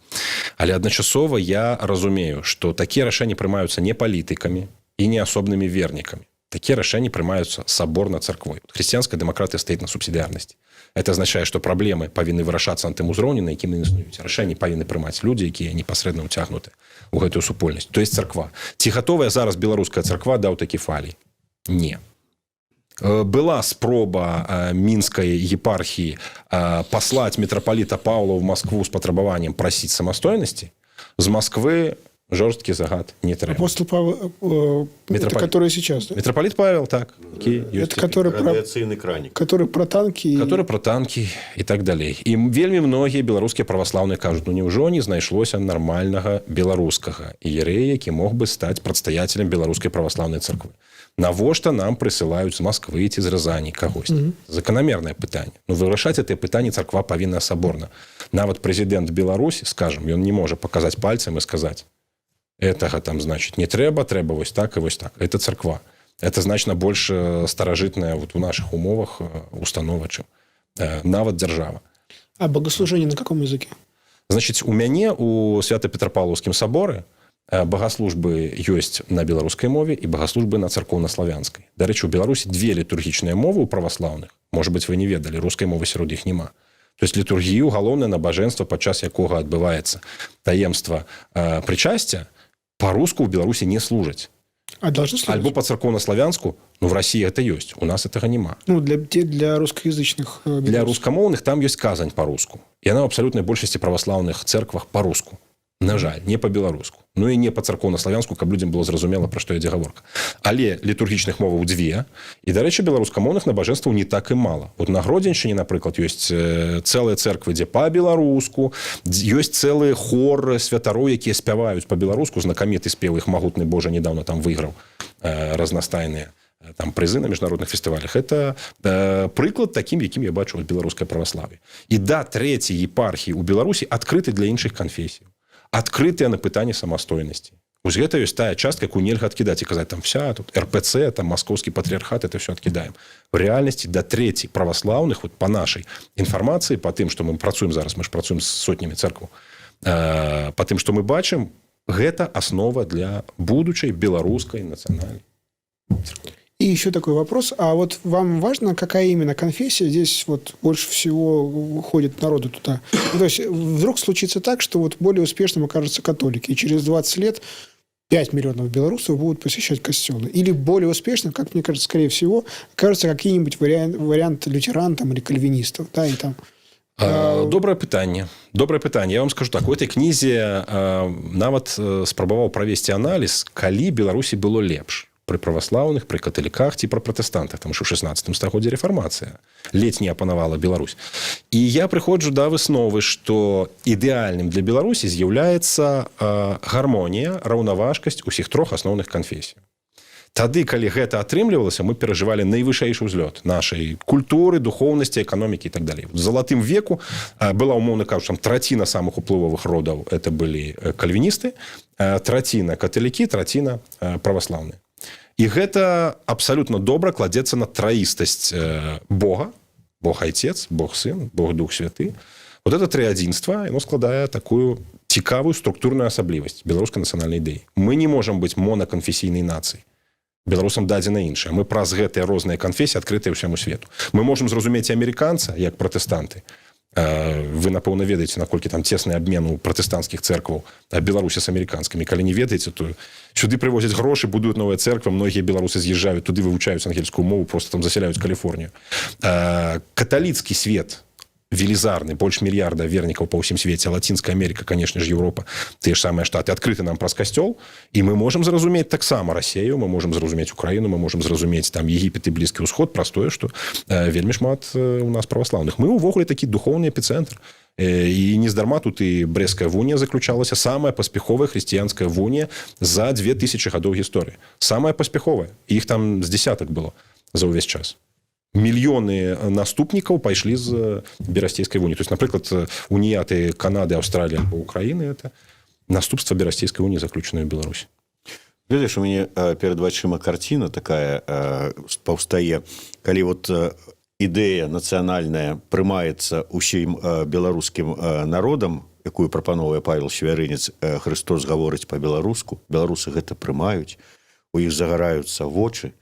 Але адначасова я разумею, што такія рашэнні прымаюцца не палітыкамі і не асобнымі вернікамі. Такія рашэнні прымаюцца саборна царквой. Хрысціянская дэмакратыя стаіць на субсідыярнасці. Это азначае, што праблемы павінны вырашацца на тым узроўні, на якім яны існуюць. Рашэнні павінны прымаць людзі, якія непасрэдна ўцягнуты у гэтую супольнасць, то есть царква. Ці гатовая зараз беларуская царква да аўтакефалій? Не. Была спроба мінскай епархіі паслаць мітрапаліта Паўла в Москву з патрабаваннем прасіць самастойнасці. З Москвы жорсткі загад: не трэба. Апостол Павел, это Митрополит. который сейчас, да? Митрополит Павел, так, які ёсць Это который про, Радыяцыйны краник. который про танки. Который про танки і так далей. І вельмі многія беларускія праваслаўныя кажуць: «Ну няўжо не знайшлося нармальнага беларускага іерэя, які мог бы стаць прадстаятелем беларускай праваслаўнай царквы? Навошта нам прысылаюць з Москвы ці з Разані кагосьці?» Заканамернае пытанне. Ну, вырашаць гэтае пытанне царква павінна саборна. Нават прэзідэнт Беларусі, скажем, ён не можа паказаць пальцам і сказаць: «Этого там, значит, не трэба, трэба вось так і вось так». Это царква, это значна больш старажытная вот у наших умовах установа, чым нават дзяржава. А богослужение на каком языке? Значит, у мяне у Свята-Петрапаўлаўскім саборы багаслужбы ёсць на беларускай мове і багаслужбы на царкоўнаславянскай. Дарэчы, у Беларусі две літургічныя мовы у праваслаўных, может быть, вы не ведалі, рускай мовы сярод іх няма. То есть літургію, галоўнае набажэнства, падчас якога адбываецца таемства прычасця, по-руску ў Беларусі не служаць. А должны служить? Альбо па-царкоўнаславянску. Ну, в России это ёсць, у нас этого няма. Ну, для русскоязычных. Для белорусов. рускамоўных там ёсць казань по-руску, і она ў абсалютнай большасці праваслаўных церквах по-руску. На жаль, не по-беларуску, ну і не па-царкоўнаславянску, каб людзям было зразумела, пра што ідзе гаворка. Але літургічных моваў дзве, і, дарэчы, беларускамоўных набажэнстваў не так і мала. Вот на Гродзеншчыне, напрыклад, ёсць цэлыя церквы, дзе по-беларуску, ёсць цэлы хор святароў, якія спяваюць по-беларуску, знакаміты спеў іх «Магутны Божа» недавно там выйграў разнастайныя там прызы на міжнародных фестывалях. Это прыклад такім, якім я бачу беларускае праваславе. І да трэцяй епархіі у Беларусі адкрыты для іншых канфесій, адкрытыя на пытанне самастойнасці. Вось гэта ёсць тая частка, якую нельга адкідаць і казаць: там вся тут РПЦ, там московскі патрыархат, это все адкідаем. В рэальнасці да трэці праваслаўных, вот по нашай інфармацыі, по тым, что мы працуем зараз, мы ж працуем з сотнямі церкваў, по тым, что мы бачым, гэта аснова для будучай беларускай нацыянальнай. И еще такой вопрос. А вот вам важно, какая именно конфессия здесь вот больше всего ходит народу туда? Ну, то есть вдруг случится так, что вот более успешным окажутся католики, и через 20 лет 5 миллионов белорусов будут посещать костелы. Или более успешным, как мне кажется, скорее всего, окажется какие-нибудь вариант лютеран там или кальвинистов. Да, и там. Добрае пытанне, добрае пытанне. Я вам скажу так: у этой кнізе нават спрабаваў правесці аналіз, калі Беларусі было лепш: пры праваслаўных, пры каталіках ці пра пратэстантах, там що ў 16 стагоддзе рэфармацыя ледзь не апанавала Беларусь. І я прыходжу да высновы, што ідэальным для Беларусі з'яўляецца гармонія, раўнаважкасць усіх трох асноўных канфесій. Тады, калі гэта атрымлівалася, мы перажывалі найвышэйшы ўзлёт нашай культуры, духоўнасці, эканомікі і так далей. В залатым веку была, умоўна кажучы, там траціна самых уплывовых родаў это былі кальвіністы, траціна каталікі, траціна праваслаўныя. І гэта абсалютна добра кладзецца на траістасць Бога: Бог Айцец, Бог Сын, Бог Дух Святы. Вот это трыадзінства, яно складае такую цікавую структурную асаблівасць беларускай нацыянальнай ідэі. Мы не можам быць монаканфесійнай нацыяй. Беларусам дадзена іншае. Мы праз гэтыя розныя канфесіі адкрытыя ўсяму свету. Мы можам зразумець амерыканца як пратэстанты. Вы, напэўна, ведаеце, наколькі там цесны абмен у пратэстанцкіх церкваў Беларусі з амерыканскімі. Калі не ведаеце, то сюды прывозяць грошы, будуюць новыя церквы, многія беларусы з'язджаюць туды, вывучаюць ангельскую мову, просто там засяляюць Каліфорнію. Каталіцкі свет велізарны, больш мільярда вернікаў па ўсім свеце, Лацінская Америка, конечно же, Европа, тыя ж самыя Штаты адкрыты нам праз касцёл, і мы можам зразумець таксама Расею, мы можам зразумець Украіну, мы можам зразумець там Егіпет і Блізкі ўсход праз тое, што вельмі шмат у нас праваслаўных. Мы ўвогуле такі духоўны эпіцэнтр. І нездарма тут і Брэсцкая вунія заключалася, самая паспяховая хрысціянская вунія за 2000 гадоў гісторыі, самая паспяховая, іх там з десятак было за ўвесь час. Мільёны наступнікаў пайшлі з Берасцейскай вуніі. То есть, напрыклад, уніяты Канады, Аўстраліі альбо Украіны — это наступства Берасцейскай уніі, заключаную Беларусь. Ведаеш, у мяне перад вачыма карціна такая паўстае, калі вот ідэя нацыянальная прымаецца ўсім беларускім народам, якую прапановвае Павел Севярынец, Хрыстос гаворыць по-беларуску, беларусы гэта прымаюць, у іх загараюцца вочы,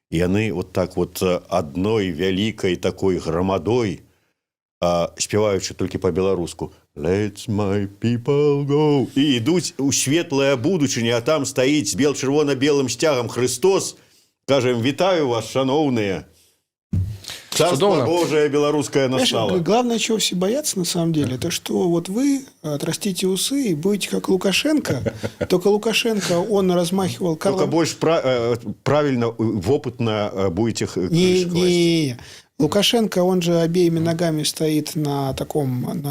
і яны вот так вот адной вялікай такой грамадой, спяваючы толькі по-беларуску «Let my people go», і ідуць у светлая будучыня, а там стаіць з бел-чырвона-белым сцягам Хрыстос, кажа ім: «Вітаю вас, шаноўныя. Царство Цудоўна. Божие белорусское Знаешь, настало». главное, чего все боятся на самом деле, это что вот вы отрастите усы и будете как Лукашенко. Только Лукашенко, он размахивал Только Карлом. больш правильно, вопытна будете Не, крыж класть. не, не. Лукашенко, он же обеими ногами стоит на таком,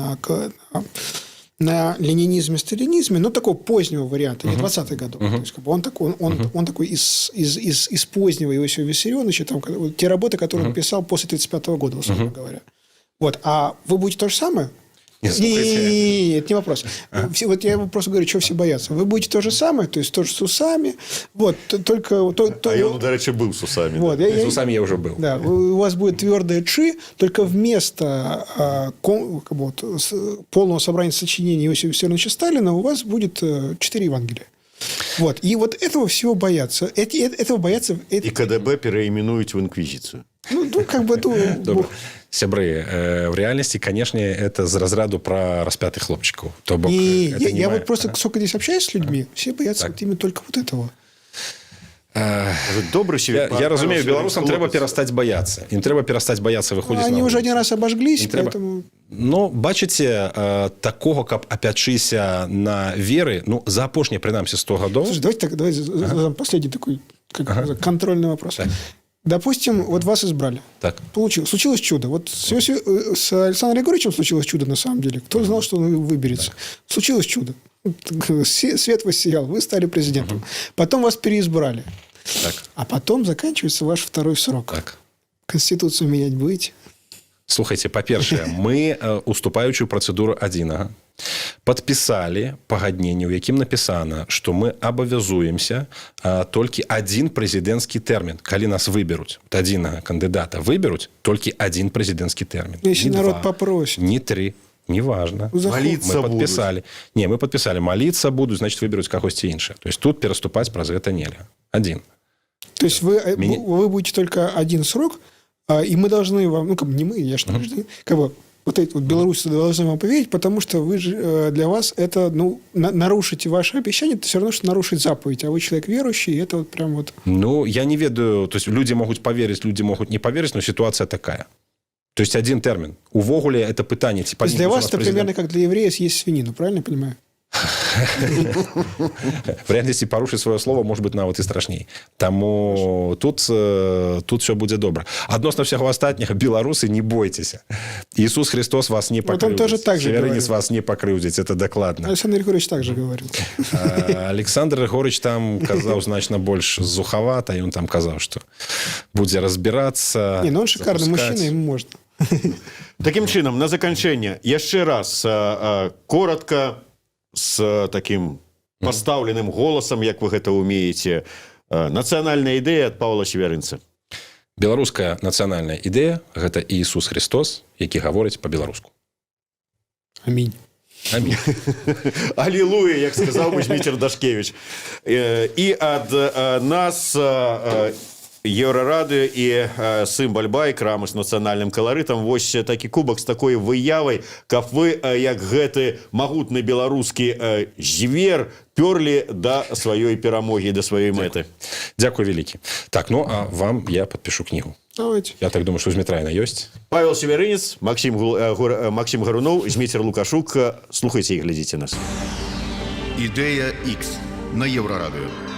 на ленинизме, сталинизме, но такого позднего варианта, не 20-х годов. То есть, как бы он такой из позднего Иосифа Виссарионовича, там, вот те работы, которые он писал после 1935 года, условно говоря. Вот. А вы будете то же самое? Не, слухайте. Не, это не вопрос. Все, вот я просто говорю, чего все боятся. Вы будете то же самое, то есть тоже с усами, вот, только... А ён, дарэчы, быў с усами. Вот, да. З усами я уже был. Да, у вас будет твердое «чи», только вместо как бы вот полного собрания сочинений Иосифа Виссарионовича Сталина у вас будет четыре Евангелия. Вот. И вот этого всего боятся. Этого боятся. І КДБ перайменуюць в інквізіцыю. Ну, как бы, ну, Добра. Сябры, в рэальнасці, конечно, это з разраду про распятых хлопчыкаў. То бок, Не, это я, не я мае- вот просто сколько здесь общаюсь с людьми, все боятся Так. вот именно только вот этого. Добры себе. Я разумею, беларусам трэба перастаць баяцца, ім трэба перастаць баяцца выходзіць. Они уже один раз обожглись, трэба... поэтому. Ну, бачыце, такога, каб апячыся на веры, ну, за апошнія прынамсі 100 гадоў. Слушай, давайте так, давайте задам последний такой, как контрольный вопрос. Так. Допустим, вот вас избрали. Так. Получилось. Случилось чудо. Вот с Александром Григорьевичем случилось чудо на самом деле. Кто знал, что он выберется? Случилось чудо. Свет воссиял, вы стали президентом. Потом вас переизбрали. Так. А потом заканчивается ваш второй срок. Так. Конституцию менять будете? Слухайце, па-першае, мы, уступаючы ў працэдуру адзінага, падпісалі пагадненне, у якім напісана, што мы абавязуемся толькі адзін прэзідэнцкі тэрмін. Калі нас выберуць, адзінага кандыдата выберуць, толькі адзін прэзідэнцкі тэрмін. Если Не народ два, попросит. Не тры, неважно. Ну, Молиться мы подписали. Не, мы подписали. Молиться будут, значит, выберуць кагосьці іншае. То есть тут пераступаць праз гэта нельга. Один. То есть вы будете только один срок, и мы должны вам, ну, как бы не мы, я же не гражданин, как бы вот эти вот белорусы должны вам поверить, потому что вы же, для вас это, ну, нарушить ваше обещание, это все равно, что нарушить заповедь, а вы человек верующий, и это вот прям вот. Ну, я не ведаю, то есть люди могуць поверить, люди могут не поверить, но ситуация такая. То есть один тэрмін. Увогуле это пытанне, ці То есть для павінен вас у это нас примерно как для еврея съесть свинину, правильно я понимаю? В рэальнасці парушыць сваё слово может быть нават і страшней. Таму тут все будзе добра. Адносна всяго астатняга, беларусы, не бойцеся, Иисус Христос вас не Вот он тоже так же Севярынец говорил. вас не пакрыўдзіць, это дакладна. Александр Григорьевич также говорил. Александр Григорьевич там казаў значна больш зухавата, ён там казаў, что будзе разбірацца. Не, ну он шикарный запускаць. мужчина, ему можно. Такім чынам, на заканчэнне яшчэ раз, коротко, с таким пастаўленым голасам, як вы гэта умееце, нацыянальная ідэя ад Павла Севярынца. Беларуская нацыянальная ідэя — гэта Иисус Христос, які гаворыць по-беларуску. Аминь. Амінь. Алілуя, як сказаў бы Зміцер Дашкевич. І ад нас, Еўрарадыё і Сымбаль-бай, крамы з нацыянальным каларытам, вось такі кубак з такой выявай, каб вы, як гэты магутны беларускі звер, пёрлі да сваёй перамогі, да сваёй мэты. Дзякуй вялікі. Так, ну а вам я подпишу кнігу. Давайте. Я так думаю, что у Змітра яна ёсць. Павел Севярынец, Максим Гаруноў, Зміцер Лукашук. Слухайце і глядзіце нас. Ідэя X на Еўрарадыё.